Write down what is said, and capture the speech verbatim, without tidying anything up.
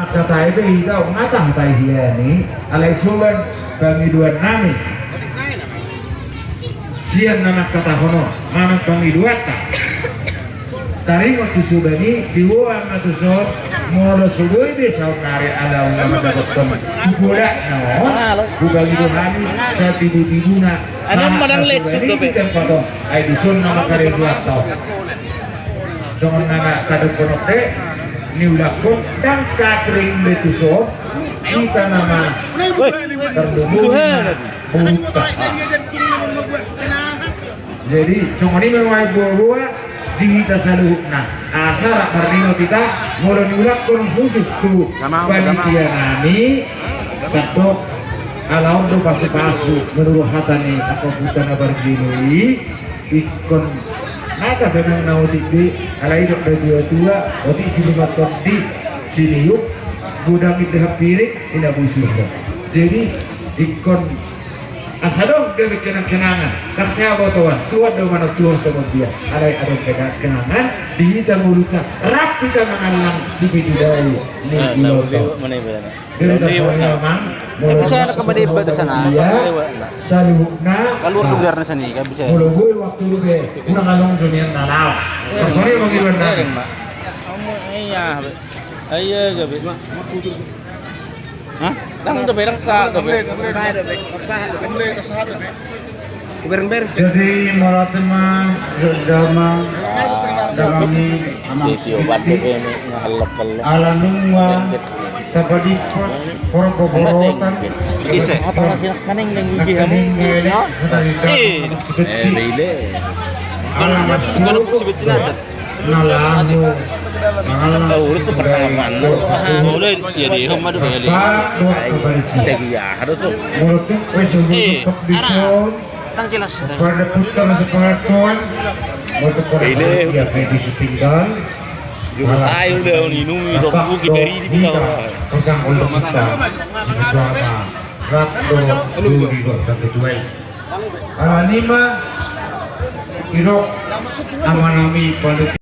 Hata i pe hita, unang hata i hian i, alai soban pangidoan nami. Sian na mangkatahon on, manang pangidoanta. Taringot tu soban i, diboan ma tuson, molo so boi be saonnari ala unang mandapothon tu bolakna on, hupangido hami satibutibuna, sahat ma soban i di tempat on, ai dison nama karejoanta on. Songon na tadokhon on pe, niulakhon, ndang katring be tuson, hita nama tarlumobi na boruta. Jadi songon i ma nuaeng boaboa di hita saluhutna. Asa rap marningot hita, molo niulakhon khusus tu panitia nami, sandok ala on do pasupasu manurut hata ni angka ompunta na parjolo i. Ingkon hata pe memang na otik be, alai didok natuatua, otik silumatondi, siniup, godang indahan piring, indahan busur. Jadi ingkon asa adong gabe kenangkenangan, ndang sabotoan, Tuhan do manontuhon songon dia, alai adong kenangkenangan di hita ngolunta, rap hita mangallang sipitu dao ni ulaonta on. Bisa na kama di batasan. Iya. Saluhutna. Kaluar tu biar na sani kan bisa. Molo boi waktu lu be, unang adong jonian na laho. Personil bagi dua na. Iya. Iya gabe. Hah? Dang tu be, dang sa tu be. Sa tu be. Sa tu be. Jadi mauliate ma, damang, damang i, amang. Ala nunga tapadimpos porpoborotan. Ise. Hata na sinakaning deng gigi hamu. Ala masuk. Na laho mangallang. Urut tu pertama. Molo dia dia madu ya dia. Tegi ya, ada tu. Molo tu. Eh, ara. Tang jelas. Pada putar sepengetahuan. Molo tu kurang dia pe di setinggal. Juru saya udah minum itu buki beri di kita. Pasang untuk kita. Rap do dua ribu dua puluh dua. Ala ni ma didok amanami panitia.